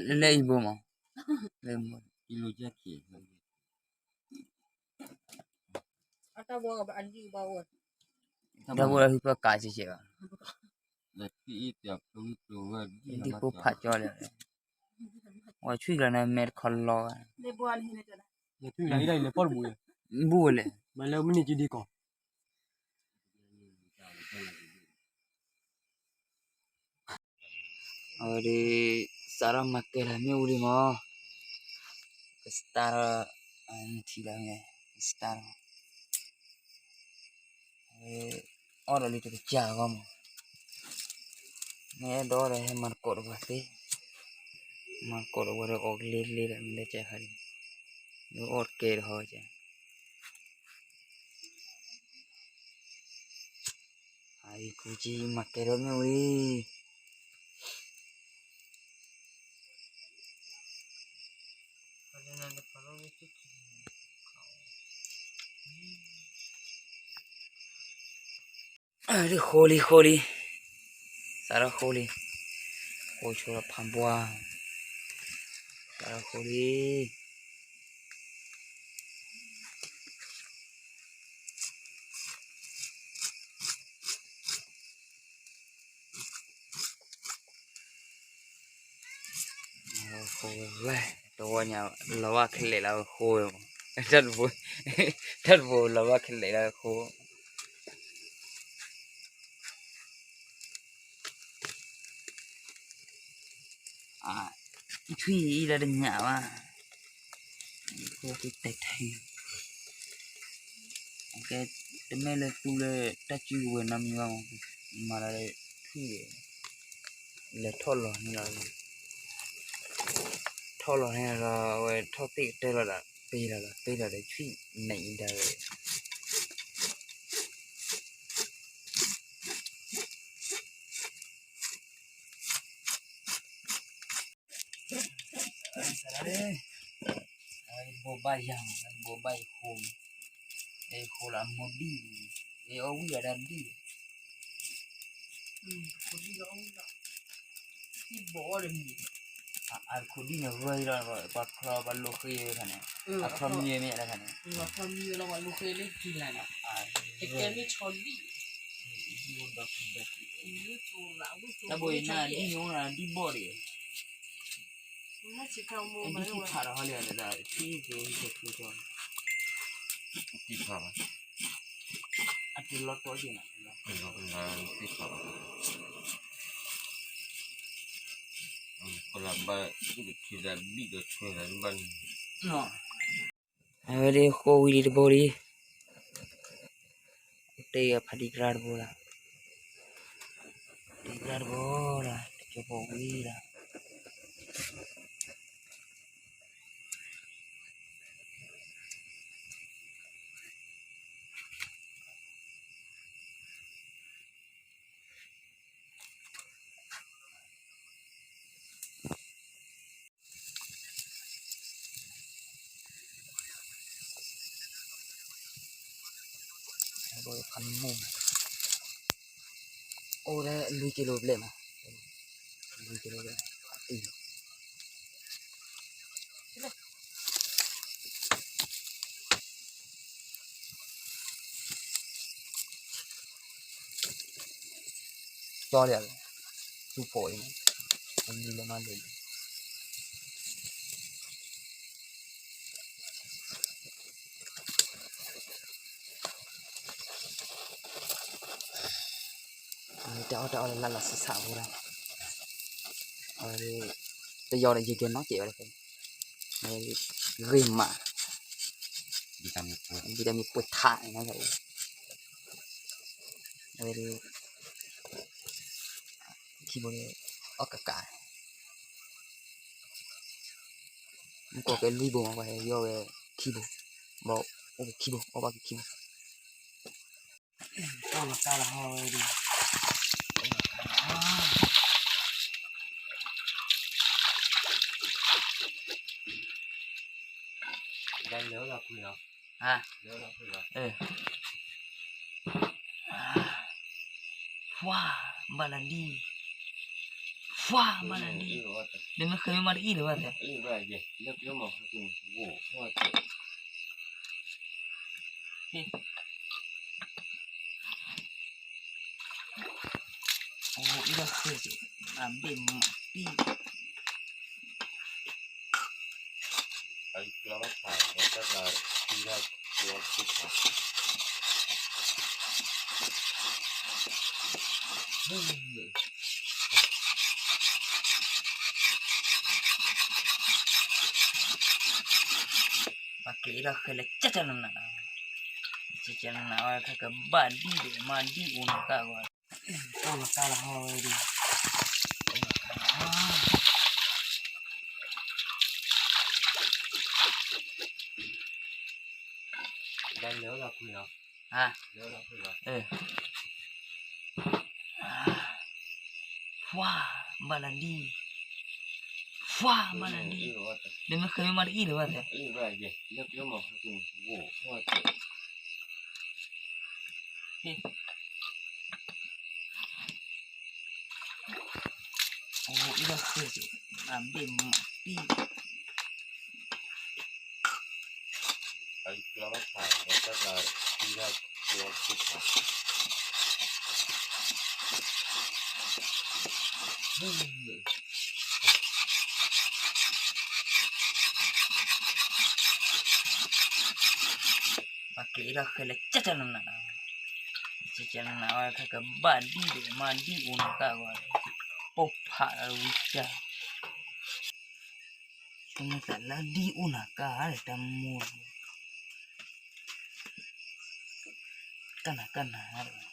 လၢအံၤဘိမး, တၢ်ဘိလၢဟံၣ်ပၢကးစဲးစဲးဘၣ်, ဒ်ဖိဖးကၠီလၢ, ဝဲဆွံၣ်ကျါန့ၣ်မဲာ်တခီလီၤ, ဘူၣ်ဝဲလဲၣ် မ့ၢ်လၢမုၢ်နံၤကံဒံကီး အဝဲဒၣ် စးထီၣ်မၤကဲၤလီၤမ့ၣ်အူဒံးမး, ကစတၢ်ထီၣ်, ထံလီၤ, ကစတၢ်ထီၣ်, အီၣ်ဒီးလံတကစၢ်အဂီၢ်မး, မ့ၢ်အဲၣ်ဒိးဒီးဟဲမၤသကိးတပှၤသ့, မၤသကိးတပှၤဒီးအီၣ်ကလဲၤလဲၤဒီးမ့ၢ်လဲၤကဲခါဒံး, အီၣ်တကဲတဟီဝဲကဲ အံၤကူကံမၤကဲၤထီၣ်မ့ၣ်အူလံ, ဃိလံ ဃိလံ, စးထီၣ်ဃိလံ, ဃိဆိဒီးဖးဘှါ, စးထီၣ်ဃိလံ. ဃိဝဲ, တဝီညါ လီၤဘၣ်ခဲလၢာ်လၢဃိဝဲမး, တၢ်တဘိ လီၤဘၣ်ခဲလၢာ်လၢဃိ, ထွံၣ်အံၤလၢတညၣ်ဘၣ်, တဲထဲ ကဲ, တမ့ၢ်လၢသူလၢတၢ်စုကဝဲၤနီတမံၤဘၣ်မး, မၤလၢထွံၣ်, လဲၤထီၣ်လီၤန့ၣ်လီၤ, ထီၣ်လီၤန့ၣ်လီၤ, အဝဲထီၣ်သ့ၣ်ကတၢၢ်လီၤဒီး ပ့ၤလီၤဒီး ပ့ၤလီၤဒီးထွံၣ်နံၤအံၤဒၣ်ဝဲ ဘိးဘၣ်ယၤ, ဘိးဘၣ်ယဃိ, ယဃိလၢအမိၢ်ဒံၣ်, ယအီၣ်ဝံၣ်အဒၣ်ဒံၣ်, အခိၣ်ဒံၣ်န့ၣ်ဂၢၢ်လီၤ, ပှၤချီပှၤလိဃ့ဝဲခါန့ၣ်, အခီမံဝဲမ့ၢ်ဒၣ်ခါန့ၣ်, တၢ်ဘိအံၤနၤဒံၣ်ညိနၤဒံၣ်ဘီၣ်တဂ့ၤ, ထံဖးထီၣ်ဟီလီၤ, ထံဖးထီၣ်, အတလီၤတီက့ၤနၤ, ပလၢဘၣ်, ထံသးဘံၣ်ဒီးဆွဲသးဘၣ်န့ၣ်, အဝဲဒၣ်ဃိဝံၤလံတဘိလံ, တဲဖးဒံကရၢတဘိလီၤ, ဖးဒံကရၢတဘိလီၤ, တကၠိဖိဝံၤလီၤ. အိၣ်ဝဲဒၣ်လွံၢ်ကံလိဘျဲၣ်မး, လွံၢ်ကံလိဘျဲၣ်, အံၤ, ကၠီလံ, သူဖိအံၤ, အလံၤလၢမၤလိာ်လံ, တၢ်အီၣ်တၢ်အီလၢလၢ်လၢ်ဆးဆးအဃိဒၣ်, အဝဲ, တယီဒီးယကဲနီၣ်ကဲးဝဲဒၣ်ဖဲ, အဝဲ, ဂ့ၤမး, ဒ်တၢ်မ့ၢ်ပှဲၤထးန့ၣ်, အဝဲ, ခံဘိန့ၣ်, အီၣ်ကကး, မ့ၢ်ကီၢ်ကဲလွံၢ်ဘိမး ပှၤဟဲယီၢ်ဝဲခံဘိ, ဘၣ်အိၣ်ခံဘိ အီၣ်ဘၣ်က့ၤခံဘိ, အီၣ်လီၤကါလီၤဟီဝဲဒၣ်, ဒ်လဲၤဝဲလီၤကွံာ်လီၤ, ဟါ, လဲၤဝဲလီၤကွံာ်လီၤ, အၢ ဖှါ, ဘၣ်လၢဒ်, ဖှါ, ဘၣ်လၢဒ်, ဒီးမ့ၢ်ဃဲမ့ၢ်မၤတအံၣ်လၢၤဘၣ်သ့, အံၤဒီးဃဲ, အဘ့ၣ်မၤပံၣ် ပှၤကျဲၤအံၤဒီးဃဲလၢကၠၢ်ကၠၢ်နးနး, ကၠၢ်ကၠၢ်နးနးဝဲ ခဲကဘၣ်ဒံၣ်ဒီးမၤဒံၣ်အိၣ်နၤကၢ်ဝဲ, အိၣ်နၤကၢ်လီၤဟီဝဲဒၣ်, ဒ်လဲၤဝဲလီၤကွံာ်လီၤ, ဟါ, ဖှါ, ဘၣ်လၢဒ်, ဖှါ, ဘၣ်လၢဒ်, ဒီးမ့ၢ်ဃဲမ့ၢ်မၤတအံၣ်လၢၤဘၣ်သ့, အံၤဒီးဃဲ, အဘ့ၣ်မၤပံၣ် ပှၤကျဲၤအံၤဒီးဃဲလၢကၠၢ်ကၠၢ်နးနး, ကၠၢ်ကၠၢ်နးနးဝဲ ခဲကဘၣ်ဒံၣ်ဒီးမၤဒံၣ်အိၣ်နၤကၢ်ဝဲ, ပိၢ်ဖးဝံကၢ် တမ့ၢ်သးလၢဒံၣ်အိၣ်နၤကၢ်ဒီး တၢ်မိၢ်, ကနၤကနၤ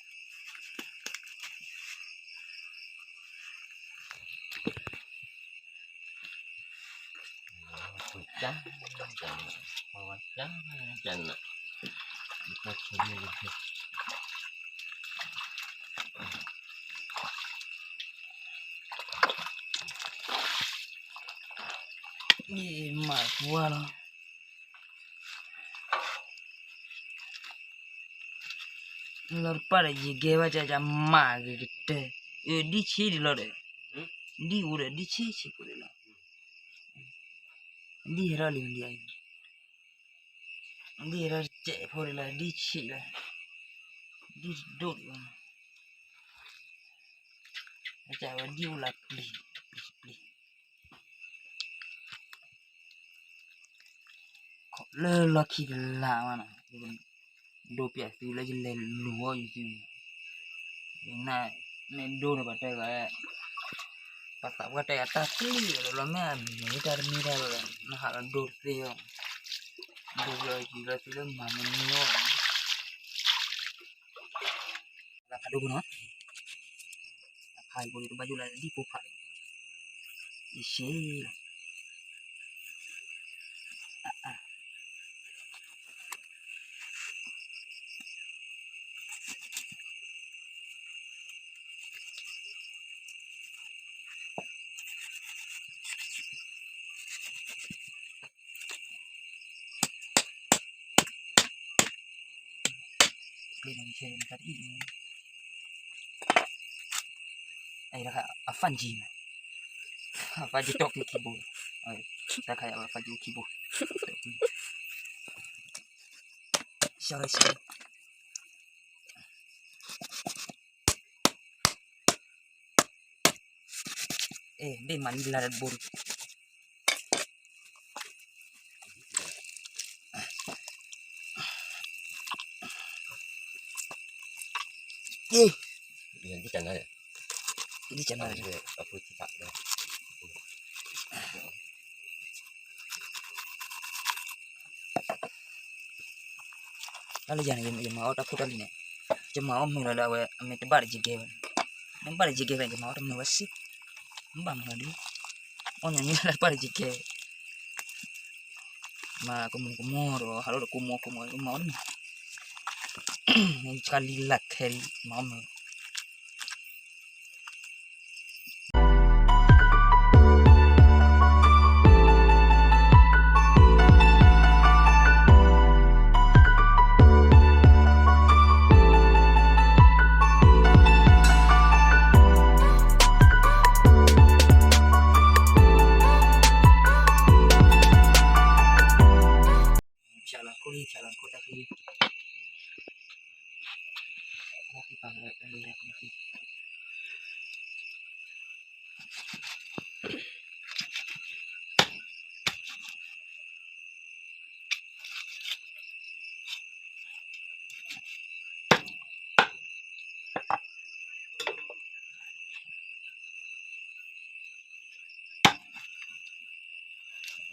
ဒီး, မၤကွၢ်လီၤ, လီၤတပၣ်ဒီး ယကဲဘၣ်ကကမၤဂ့ၤကတၢၢ်, အၢ ဒံၣ်ဆံးဒံးလီၤဒီး, ဒံၣ်အိၣ်ဒီး ဒံၣ်ဆံးဆံးဖိဒံးလီၤ, ဒံၣ်ဟဲထီၣ်လံဒံၣ်အံၤ, ဒံၣ်ဟဲထီၣ်တစဲးဖိဒံးလီၤ, ဒံၣ်ဆံးလီၤ, ဒံၣ်တဒိၣ်ဒံးဘၣ်, အဝဲဒံၣ်အိၣ်လၢပျံၤ, ပျံၤ, လၢလီၢ်ခံတလါမးနီၤ, ဒိပျဲသုလၢယလဲၤလူၤအီၣ်ယသု, နမ့ၢ်ဒိန့ၣ် ပှၤတဲဂၤ, ပှၤသးပှၢ်တဲဂၤတၢ်ကျံၣ်လီၤလီၤ မ့ၢ်အမ့ၢ်တၢ်တမ့ၢ်တၢ်လီၤ, နဟးလီၤဒိတသ့အီၤ, ဒိလီၤယံၤလီၤသုလၢမၤမနုၤအီၤ, လၢဖးဒိၣ်ပူၤနီၤ, ဖးဒိၣ်ပူၤန့ၣ် တဘၣ်ယိၣ်လၢဒံၣ်ပိၢ်ဖး, ယရှဲလီၤ အဖၣ်ကံ, အဖၣ်ကံတီၢ်ခံခံဘိ, တၢ်ခါအဖၣ်ကံအိၣ်ခံဘိ, ရှောက်လိုက်ရှောက်လိုက်, အဲ ဘ့ၣ်မၤလံလါတဘိဒီး အ့ ဒ်ကနၣ် တၢ်လၢယၤန့ၣ် ယမၤအီၣ်တၢ်ခိၣ်တၢ်လံၤန့ၣ် ယမၤအီၣ်မုာ်လီၤလၢအဝဲ အမ့ၢ်တဘၣ်တယံၤကဲဝဲ, မ့ၢ်ဘၣ်တယံၤကဲဝဲ ယမၤအီၣ်တမုာ်ဝဲစ့ၢ်, မ့ၢ်ဘၣ်မုာ်လီၤဒုး အီၣ်ညီနုၢ်လၢဘၣ်တယံၤကဲ မၤကမူၤကမီၤဒီး ဟးလိာ်တကိးမီၤကိးမီၤ မၤအီၣ်တမုာ်, ဆှၣ်လံလၢခဲလံ မၤအီၣ်မုာ် ထွံ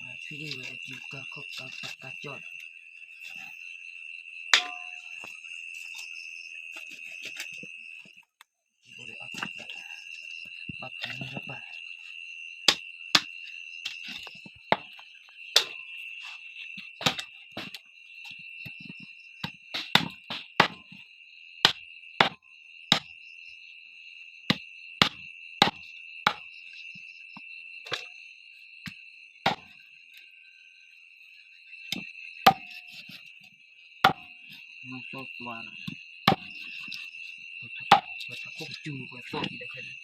ၣ်အံၤဝဲအစုကါခီၣ်ကါပာ်ကါကၠီၣ် မၤစီၣ်သွါလီၤ, ပှၤထးခိၣ်ကစူၤ ပှၤသီၣ်သံဒီးခဲန့ၣ်,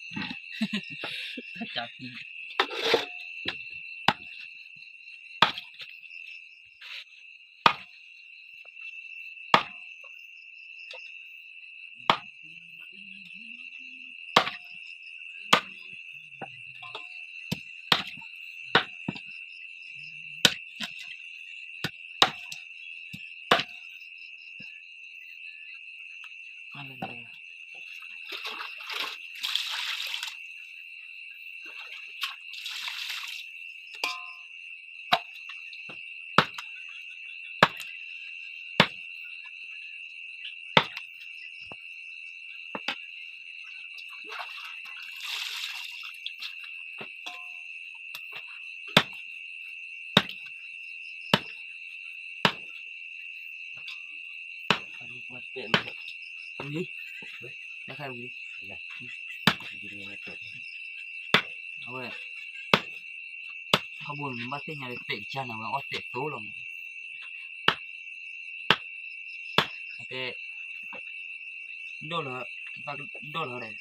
တၢ်ကၢ်သံ ဝံၤလံ, တၢ်ခါဝံၤလံ, အဝဲ ထီဘိန့ၣ် နဘၣ်သ့ၣ်ညါလၢသဲးကစၢ်န့ၣ် အဝဲအီၣ်သဲးသိလီၤမး, အတဲ ဒိၣ်လီၤ, ဘၣ်ဒိၣ်လီၤဒီး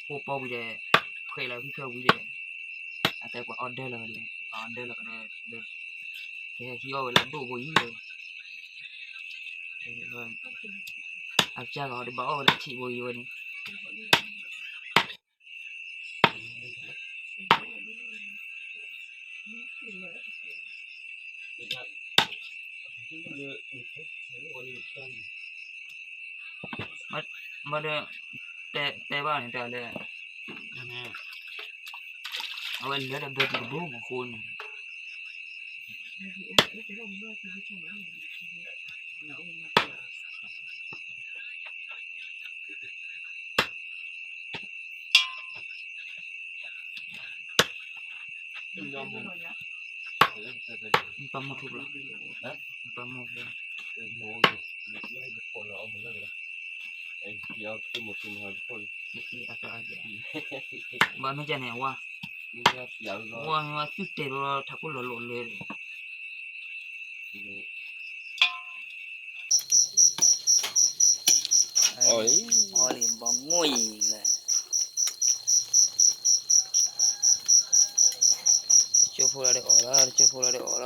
ဃိပီဝံၤဒီး ဖှဲးလီၤဖံဖၢဝံၤဒီး အတဲပှၤ order လီၤဒီး ပှၤ order လီၤဒီး ကဟဲဟံးအီၣ်ဝဲလၢအဒိၣ်ဘိအံၤဒီး အကစၢ်ဂၤဒီးဘၣ်အီၣ်ဝဲလၢထံဘိအံၤဝဲန့ၣ် ဘၣ်ဒီး တဲ တဲဘၣ်န့ၣ် တဲလၢ အဝဲလဲၤဒီးဘဲတဘိမးအဃိန့ၣ် ပှၤမိၢ်ထူၣ်ဘၣ်, ပှၤမိၢ်ထူၣ် ဘၣ်မ့ၢ်ကန့ၣ်ဝါ, ဝါမ့ၢ်ဝါသုတဲာ်လီၤထးခိၣ်လီၤလိာ်လၢ အီၣ်လံ ဘီမုၢ်အံၤလဲၣ်, တကၠိဖိလၢဒၣ်အီၣ်လီၤ တကၠိဖိလၢဒၣ်အီၣ်လီၤ.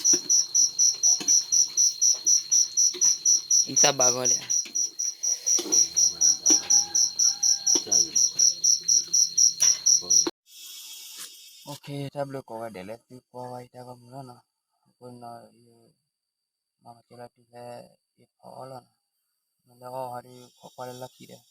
အ တၢ်ဘၣ်ဂီၢ်ဒဲး. တၢ်ဘျုးကိးဂၤဒဲးလၢ သုကွၢ်ဝဲယတၢ်ဂီၢ်မုၢ်လီၤနီၤ. အဃိနီၤ ယမၤကစၢ်လီၤတုၤဖဲ ယဖီအီၣ်လီၤနီၤ. မ့ၢ်လၢအီၣ်ဟီဒီး ခိးကွၢ်လၢလီၢ်ခံဒီး